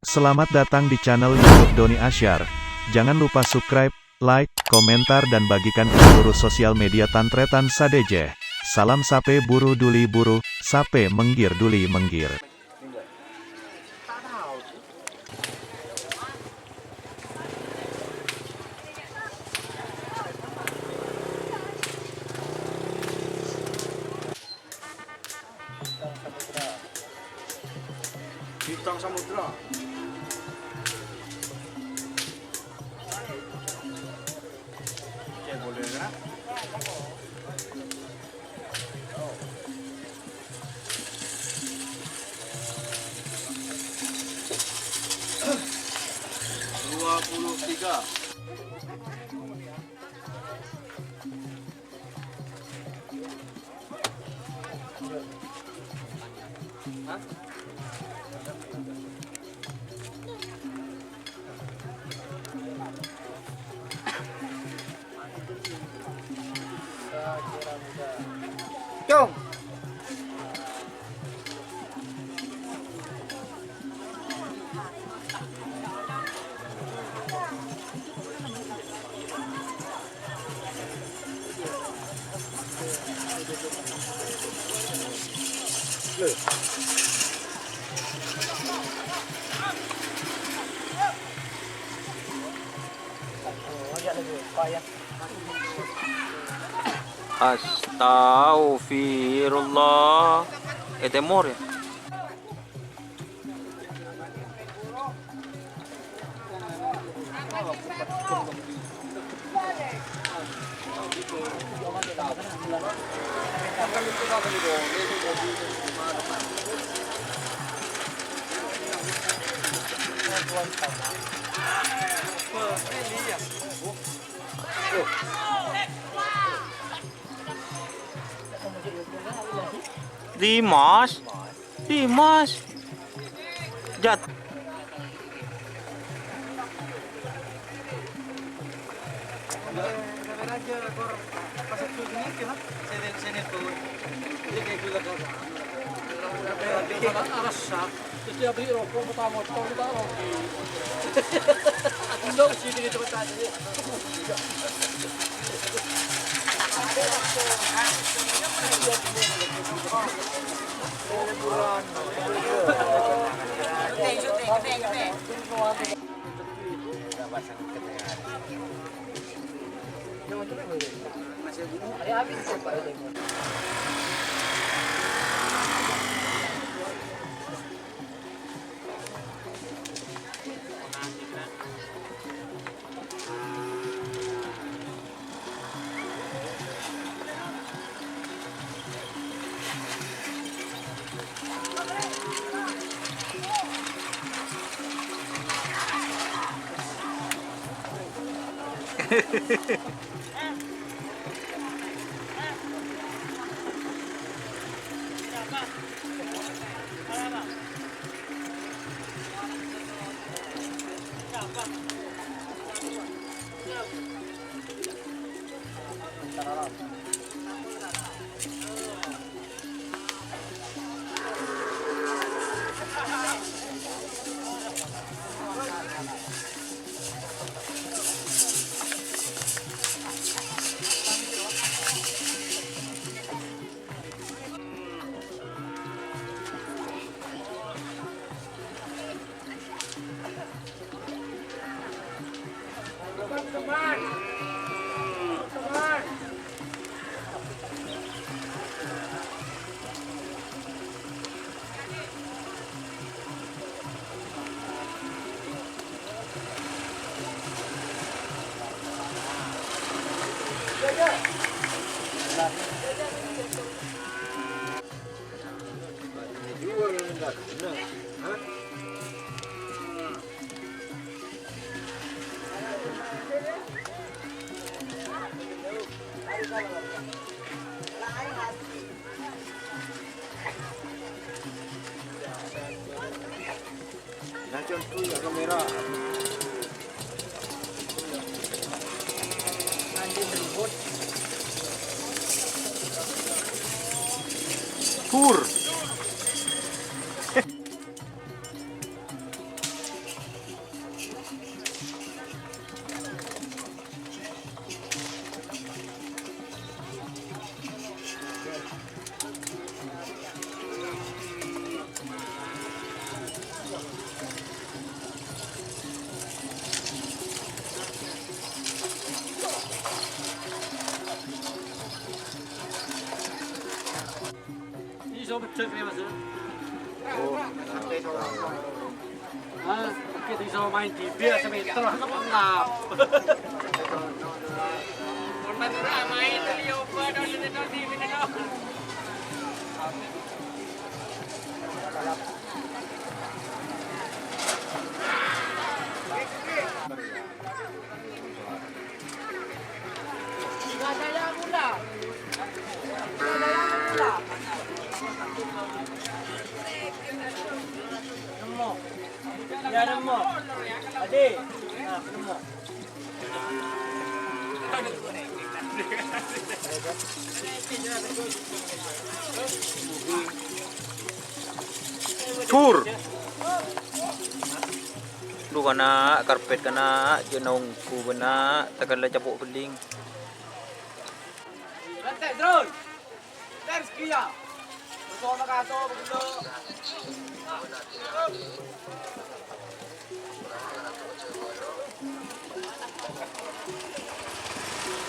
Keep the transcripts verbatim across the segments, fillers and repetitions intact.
Selamat datang di channel YouTube Doni Asyar. Jangan lupa subscribe, like, komentar, dan bagikan ke seluruh sosial media tan-tarètan sadhâjâ. Salam sapè buru duli buru, sapè menggir duli menggir. Bintang Samudra. Cek boleh, kan? Dua puluh tiga. Cung. Astaghfirullah. È tèmor, yâ? Dimas. Dimas. Jat. Nah, contoh ya kamera. Pur. Iso pecek ya, Mas, ya? Oh. Ah, kita iso main di B S meter, lengkap. Nemmo. Ya, nemmo. Adi. Nah, nemmo. Cur. Dhu, kana', karpet, kana', jhâ' nongghu, kana', takalla capo' bhelling. Rante, Drun. Terus kia. Bersama kato, begitu.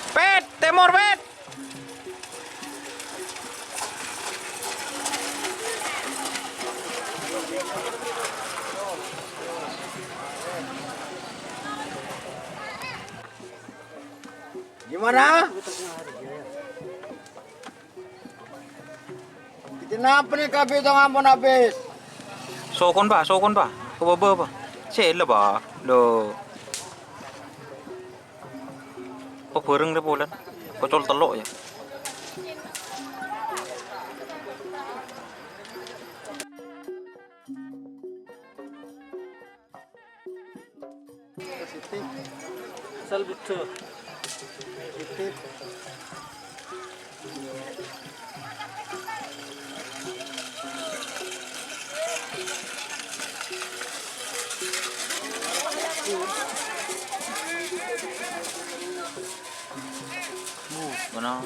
Pet, Temor, Pet. Gimana? Kenapa nih kabitong ampon abis? Sokon, Pak, sokon, Pak. Ke baba, Pak. Sella, Pak. Lo. Apa bareng rè polana? Pocol tello' ya. Positif. Asal bejo. Positif. Mana?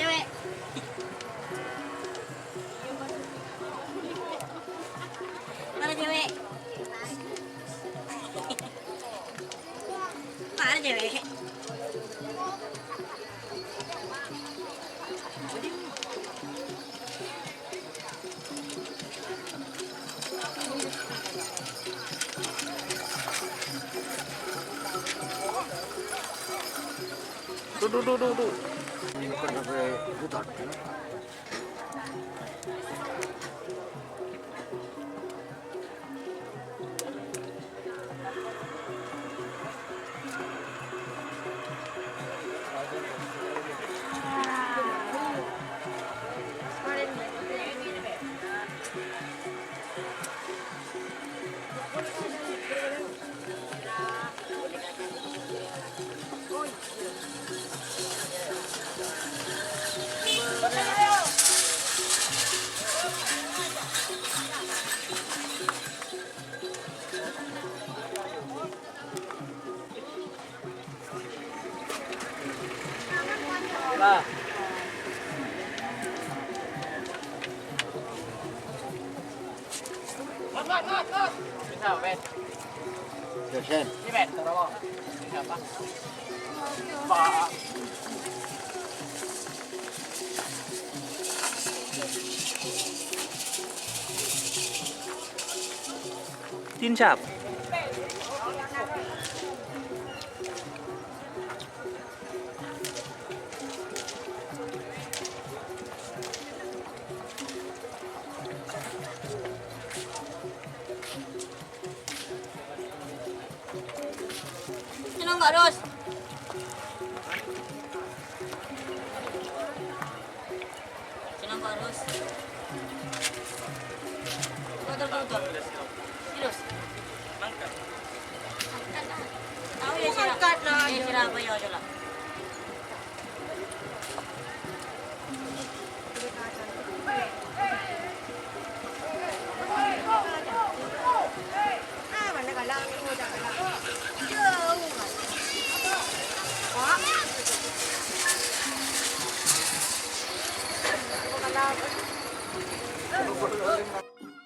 Cewek. Mana cewek? Mana cewek? Duh, duh, duh, duh, duh. Tin sap. Seneng nggak, Ros? Seneng nggak, Ros? Betul, betul, betul. Serius? Tahu ya, sira. Angkat lah, eh, sira apa ya, coba?